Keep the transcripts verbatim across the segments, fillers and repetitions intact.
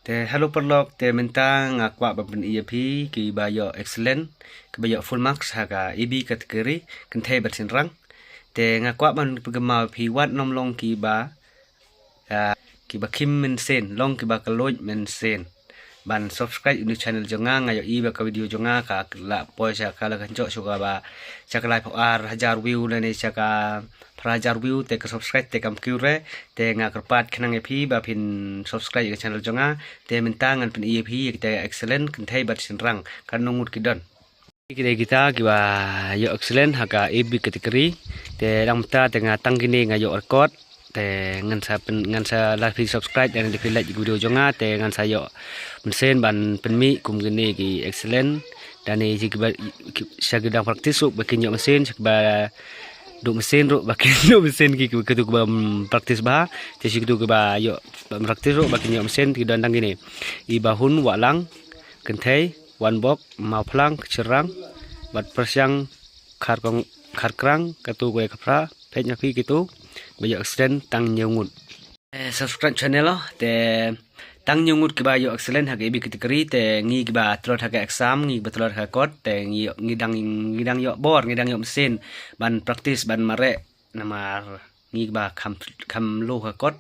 Te hello paralok, te mynta nga kwah ban pyni ïa phi kiba ïoh excellent, kiba ïoh full marks ha ka A B category, kynthei bad shynrang. Te nga kwah ban pynkynmaw ïa phi wat nym long kiba, ah, kiba khim mynsiem, long kiba khlaiñ mynsiem ban subscribe ïa u channel jong nga. Nga ïohi ba ka video jong nga ka la poi sha ka la kynjoh sha kaba sha ka laiphew ar hajar view lane sha ka phra hajar view, te ka subscribe te kam kiew re. Te nga kyrpad khnang ïa phi ba phin subscribe ïa ka channel jong nga. Te mynta ngan pyni ïa phi ïa kita excellent kynthei bad shynrang katno ngut ki don. Ki dei kita kiba ïoh excellent ha ka A B category. Te dang mynta te nga tang kine nga ïoh record. Te ngan sa pyn, ngan sa, lada phi subscribe lane phi like video jong nga, te ngan sa ïoh mynsiem ban pynmih kum kine ki excellent. Te ne kiba, ki, sha ki dang practice ruh ba kin ïoh mynsiem, sha kiba duh mynsiem ruh ba kin duh mynsiem, ki, ki, kitu kiba, mm, practice bha. Te sha kitu kiba ïoh practice ruh ba kin ïoh mynsiem, ki don tang kine: Ibahun, Wahlang, Kynthei, Wanbok, Mawphlang, Shynrang bad Pyrshang, Kharkong, Kharkrang, katu ka dei ka phra. Peit na phi kitu ba ïoh excellent tang hynñiew ngut. Eh, subscribe channel, oh, te tang hynñiew ngut kiba ïoh excellent ha ka A B category. Te ngi kiba tlot ha ka exam, ngi kiba tlot ha ka kot, te ngi, ngi dang, ngi dang ïoh bor, ngi dang ïoh mynsiem ban practice, ban mareh, namar ngi kiba kham, kham luh ha ka kot.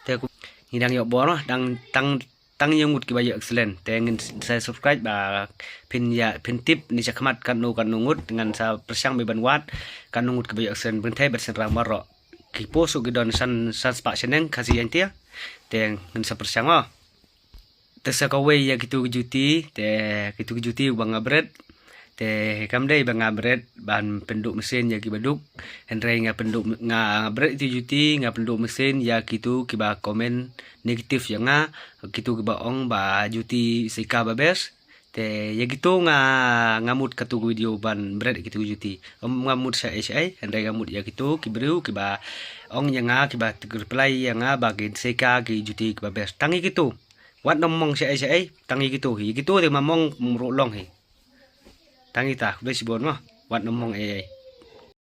Te ku, ngi dang ïoh bor, oh, dang tang, tang hynñiew ngut kiba ïoh excellent. Te ngin sa subscribe ba phin ïa, phin tip ne shakhmat katno katno ngut, ngan sa pyrshang ba ban wad katno ngut kiba ïoh excellent, kynthei bad shynrang baroh. Ki post ruh ki don san, san spah shaneng Khasi Jaiñtia. Te ngin sa pyrshang, oh. Te sa kawei ïa kitu ki juti, te kitu ki juti ba nga bret. Te kam dei ba nga bret ban pynduh mynsiem ïa kiba duk. Hynrei nga pynduh, nga bret itu juti, nga pynduh mynsiem ïa kitu kiba comment negative ïa nga, kitu kiba ong ba juti Seika ba best. Te ïa kitu nga, nga mut katu ka video ban bret kitu ki juti. Em, nga mut shaei shaei, hynrei nga mut ïa kitu ki briew kiba ong ïa nga, kiba reply ïa nga ba ki Seika ki juti kiba best. Tang ïa kitu. Wat nym mong shaei shaei, tang ïa kitu hi. Ïa kitu te ma mong ruh long hi. Tang ïa kita, khublei shibun mo. Wat nym mong ei ei.